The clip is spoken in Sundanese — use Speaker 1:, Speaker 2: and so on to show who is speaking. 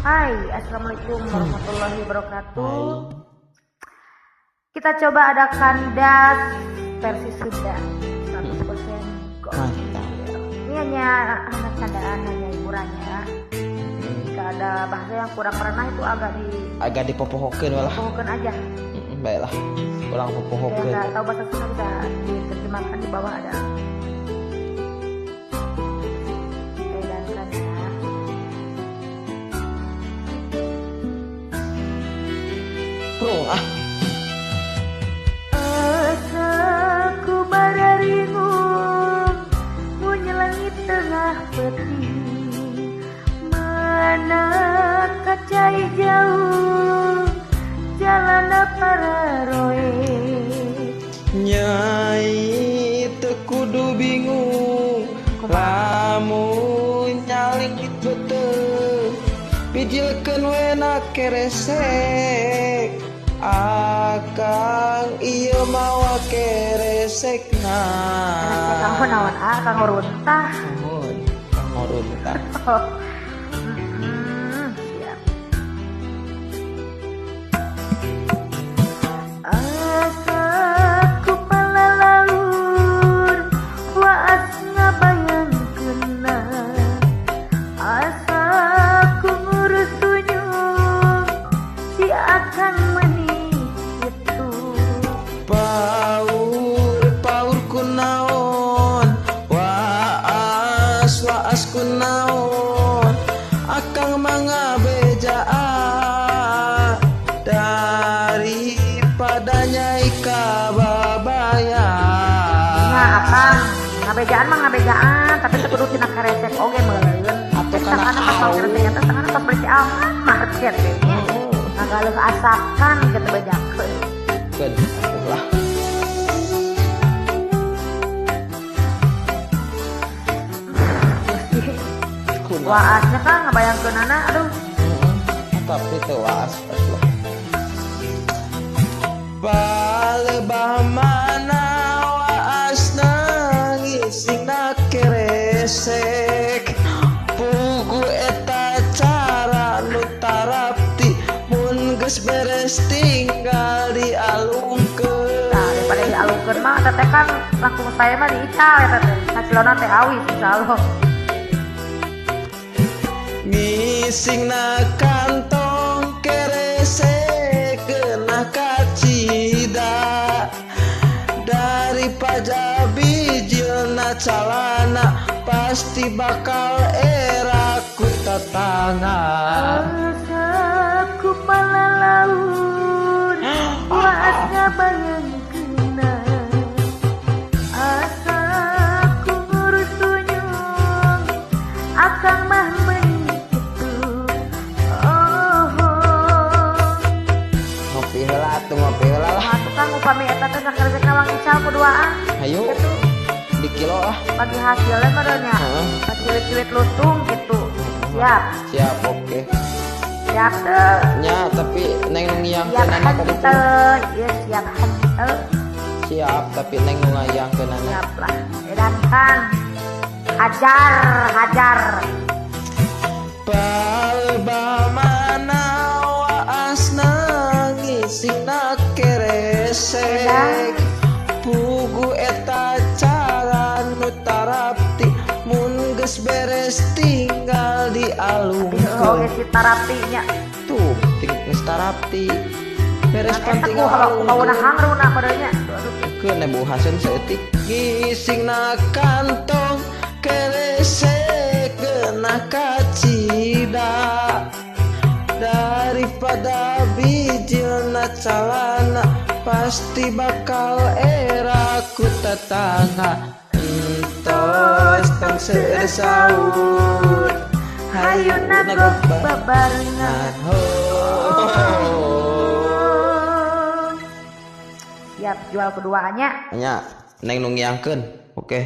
Speaker 1: Hai, assalamualaikum warahmatullahi wabarakatuh. Kita coba ada kandas versi Sunda 100% gokil.
Speaker 2: Mantap.
Speaker 1: Ini hanya hanya candaan, hanya hiburannya. Jika ada bahasa yang kurang pernah itu agak di
Speaker 2: Agak dipopohokeun lah.
Speaker 1: pohokeun aja.
Speaker 2: Baiklah. Kurang
Speaker 1: Yang
Speaker 2: popohokeun.
Speaker 1: nggak tahu bahasa Sunda bisa diterjemahkan di bawah ada. Edankan ya.
Speaker 2: Bro, ah.
Speaker 1: Asaku bararingung munyelangi tengah peti mana kacai jauh jalan para roe.
Speaker 2: Nyai teu kudu bingung lamun nyaling itu teu bijilkeun we na keresek akang ieu mawa keresekna.
Speaker 1: Keresek kanggo naon, ah, kanggo runtah.
Speaker 2: Nuhun, kanggo runtah.
Speaker 1: Oh. Siap. Asaku palalaur waas ngabayangkeunna, asaku ngurus tunyung si akang meuni kitu.
Speaker 2: Paur paur kunaon, waas waas kunaon, akang mangabejaan daripada nyai kababayan.
Speaker 1: Nah, akang ngabejaan mah ngabejaan, tapi teu kudu tina karesek oge meureun.
Speaker 2: Atuh kana
Speaker 1: Setengahna pas
Speaker 2: au.
Speaker 1: Karesek eta setengahna pas beli market we nya. Ngagaleuh asakan kitu bejakeun.
Speaker 2: Keun atuh lah.
Speaker 1: Gusti.
Speaker 2: Kunaon?
Speaker 1: Waasnya kan ngabayangkeunana aduh.
Speaker 2: Tapi teu waas lah. Palebah mana waas ngisingna keresek pugu eta cara nu tarapti mun geus beres tinggal dialungkeun.
Speaker 1: Nah, daripada dialungkeun mah teteh kan langkung saya mah diical eta teh. Hasilna teh awis insyaallah.
Speaker 2: Ngisingna kantong keresek geunah kacida daripada bijilna calana pasti bakal era ku tetangga.
Speaker 1: Asaku palalaur waas ngabayangkeunna, asaku ngurus tunyung akang mah meuni kitu. Oh.
Speaker 2: Ngopi heula atuh, ngopi heula lah.
Speaker 1: Nah, tukang upami eta teh sakeresekna wang ical kuduaan.
Speaker 2: Hayu.
Speaker 1: Gitu.
Speaker 2: Di kilo ah.
Speaker 1: Bagi hasilnya meureun nya.
Speaker 2: Heeh.
Speaker 1: Ciwit-ciwit lutung gitu. Siap.
Speaker 2: Siap, oke.
Speaker 1: Siap teu.
Speaker 2: Nya, tapi neng nu
Speaker 1: Siap
Speaker 2: ngiyangkeunana ka ditu.
Speaker 1: Henteu. Ieu siap henteu.
Speaker 2: Siap, tapi neng nu ngayangkeunana.
Speaker 1: Siap lah. Edan kan. Hajar, hajar.
Speaker 2: Palebah mana waas ngisingna keresek pugu eta cara nu tarapti mun geus beres tinggal
Speaker 1: Tapi
Speaker 2: dialungkeun.
Speaker 1: oge si tarapti nya.
Speaker 2: Tuh, geus tarapti. Beres pan
Speaker 1: Eta ku
Speaker 2: tinggal
Speaker 1: bauna
Speaker 2: alungkeun.
Speaker 1: hangruna meureun nya. Aduh, aduh.
Speaker 2: Keun bu haseun saeutik. Ngisingna kantong keresek geunah kacida daripada bijilna calana pasti bakal era ku tetangga. Entos tong seueur saur
Speaker 1: Hayu
Speaker 2: hayu
Speaker 1: nagog
Speaker 2: nagog
Speaker 1: babarengan.
Speaker 2: ho.
Speaker 1: Siap jual keduanya.
Speaker 2: Nya neng nu ngiyangkeun. Oke.